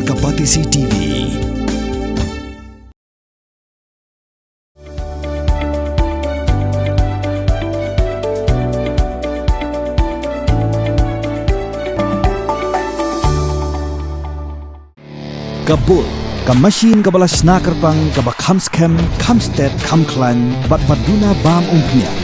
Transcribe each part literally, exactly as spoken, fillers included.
Ka Batesi T V. Ka Bull, ka machine kaba la shna kyrpang, kaba kham skhem, kham stet, kham khlaiñ, bad ba duna bam umphniang.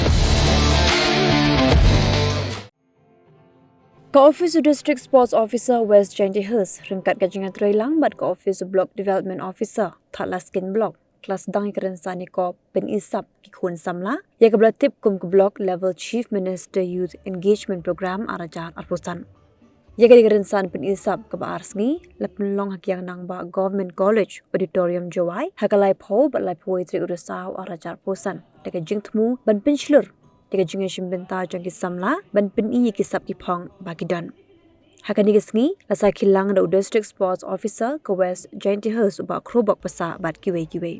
Ka Office u District Sports Officer West Jaintia Hills, ryngkat ka jingïatreilang bad ka Office u Block Development Officer, Thadlaskein Block, ka la sdang ïa ka rynsan ïakob pyni sap ki khun samla ïa kaba la tip kum ka Block Level Chief Minister Youth Engagement Programme ar hajar arphew san. Ïa kane ka rynsan pyni sap kaba ar sngi la pynlong ha Kiang Nangbah Government College Auditorium, Jowai, ha ka laiphew bad laiphew wei tarik u Risaw ar hajar arphew san, da ka jingthmu ban pynshlur ïa ka jingïashim bynta jong ki samla ban pyni ïa ki sap ki phong ba ki don. Ha kane ka sngi la sakhi lang da u District Sports Officer ka West Jaintia Hills, u Bah Khrobok Passah, bad kiwei kiwei.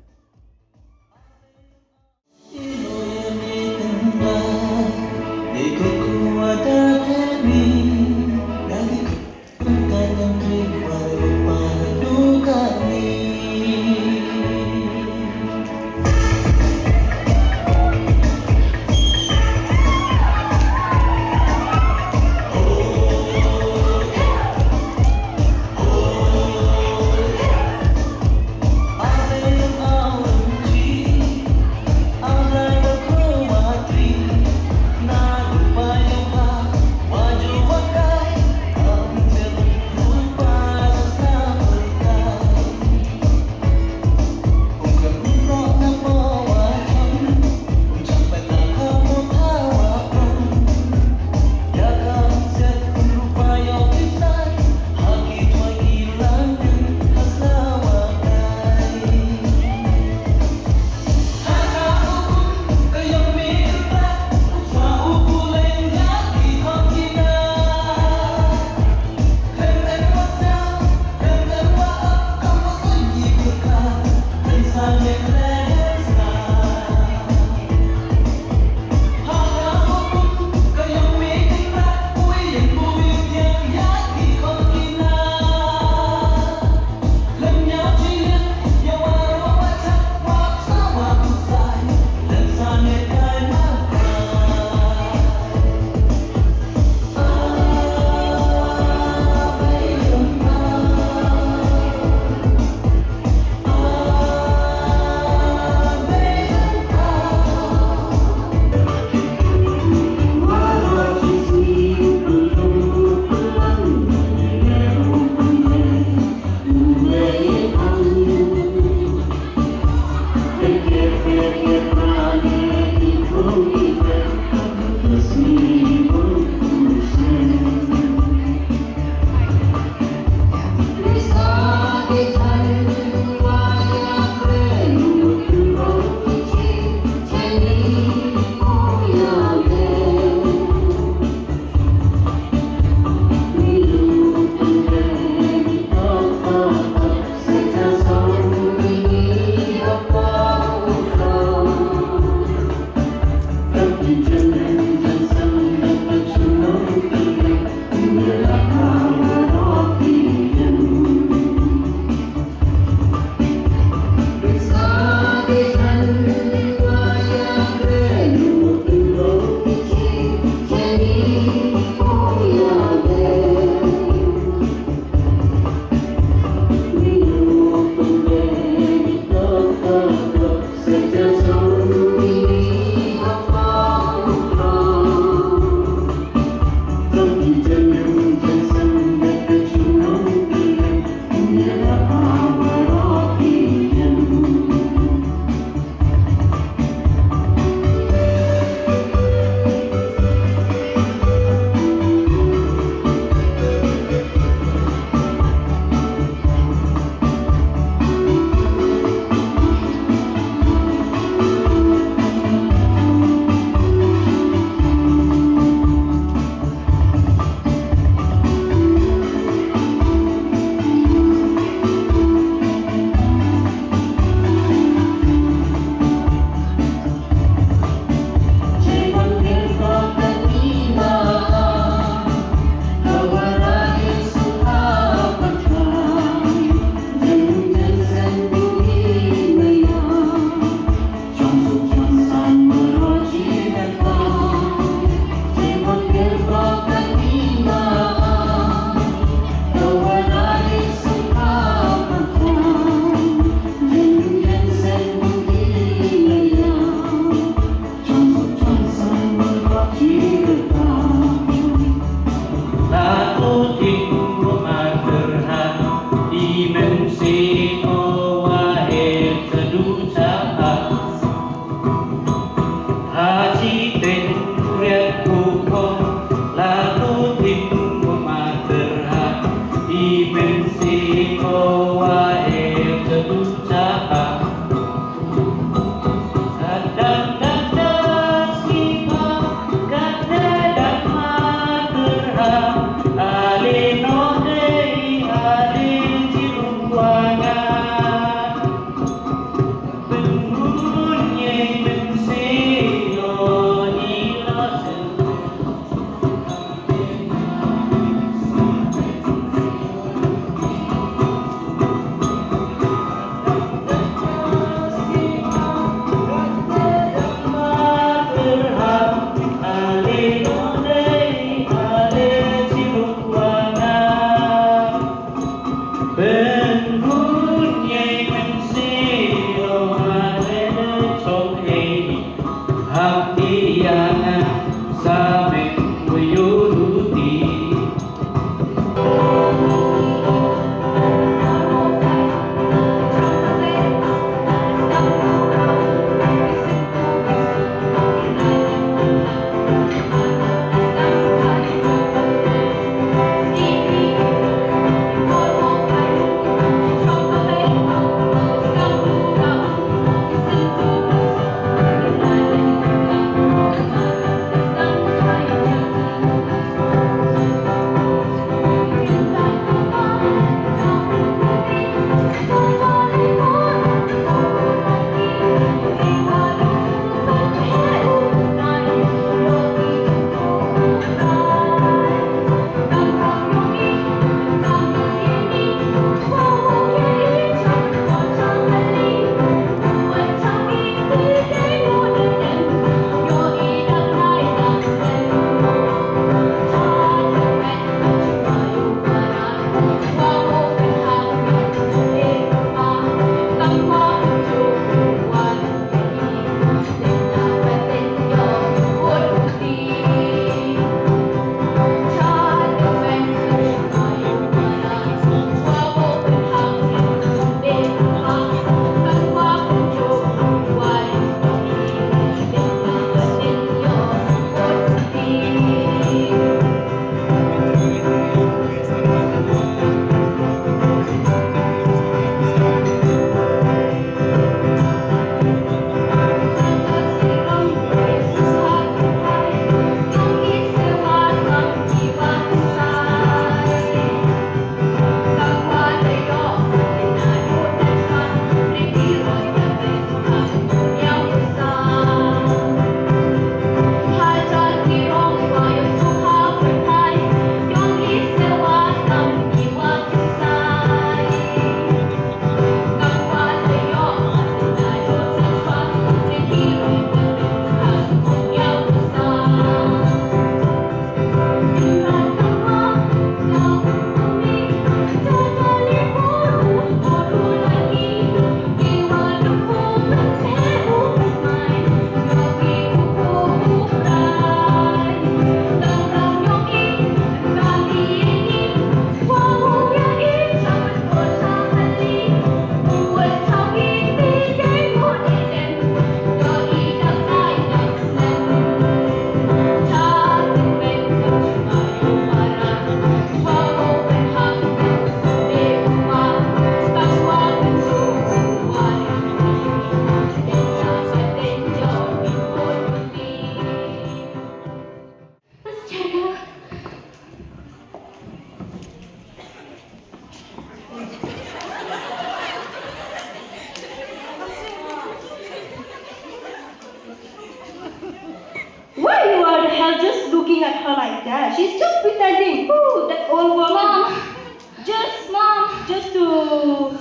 Why you are the hell just looking at her like that? She's just pretending. Ooh, that old woman. Mom. Just, Mom. Just to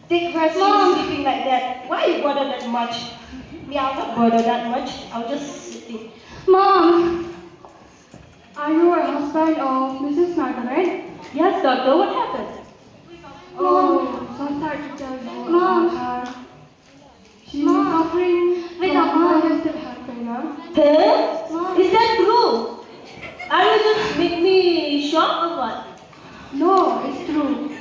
take rest, she's sleeping like that. Why you bother that much? Me, I'll not bother that much. I'll just sleep. Mom. Are you her husband or Missus Margaret? Yes, doctor. What happened? Oh, so sad to tell you about her. She's suffering from congestive heart failure. Huh? Is that true? Are you just make me shock or what? No, it's true.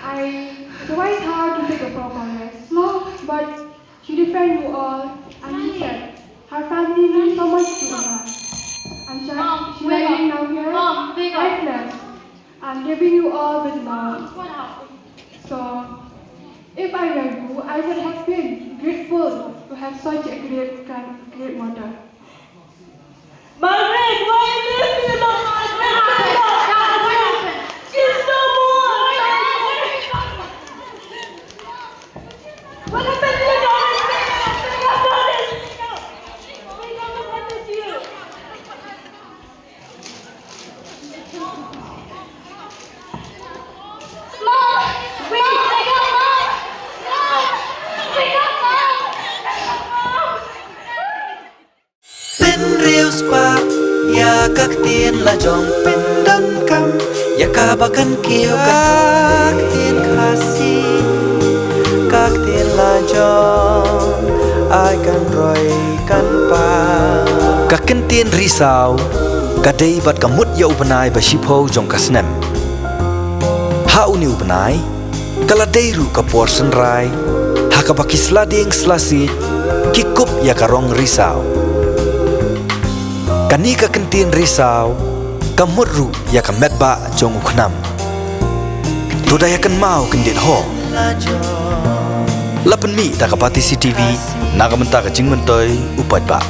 I advise her to take a proper rest. Mom. But she defend you all, and she said her family means so much to her. And she, she lying down here, lifeless. I'm leaving you all with love. So, if I were you, I would have been grateful to have such a great grand, great mother. Margaret, why you leave me alone, Margaret? What happened? Dad, what happened? She's no more. What happened to your daughter? Speak up, Margaret, speak up. We don't know what to do. Mom! Wake up! Wake up, Mom! Mom! Wake up, Mom! Mom! Pynriewspah ïa ka ktien la jong, pyndonkam ïa kaba kan kiew, ka ktien Khasi, ka ktien la jong, ai kan roi kan pang. Ka kyntien Risaw ka dei bad ka mut ïa u bnai ba shiphew jong ka snem. Ha une u bnai ka la dei ruh ka por synrai ha kaba ki sla dieng sla siej ki kup ïa ka rong risaw. Kane ka kyntien Risaw ka mut ruh ïa ka metbah jong u khnam. To da ïa kynmaw kyndit ho. La pynmih da ka Batesi TV na ka bynta ka jingmyntoi u paidbah.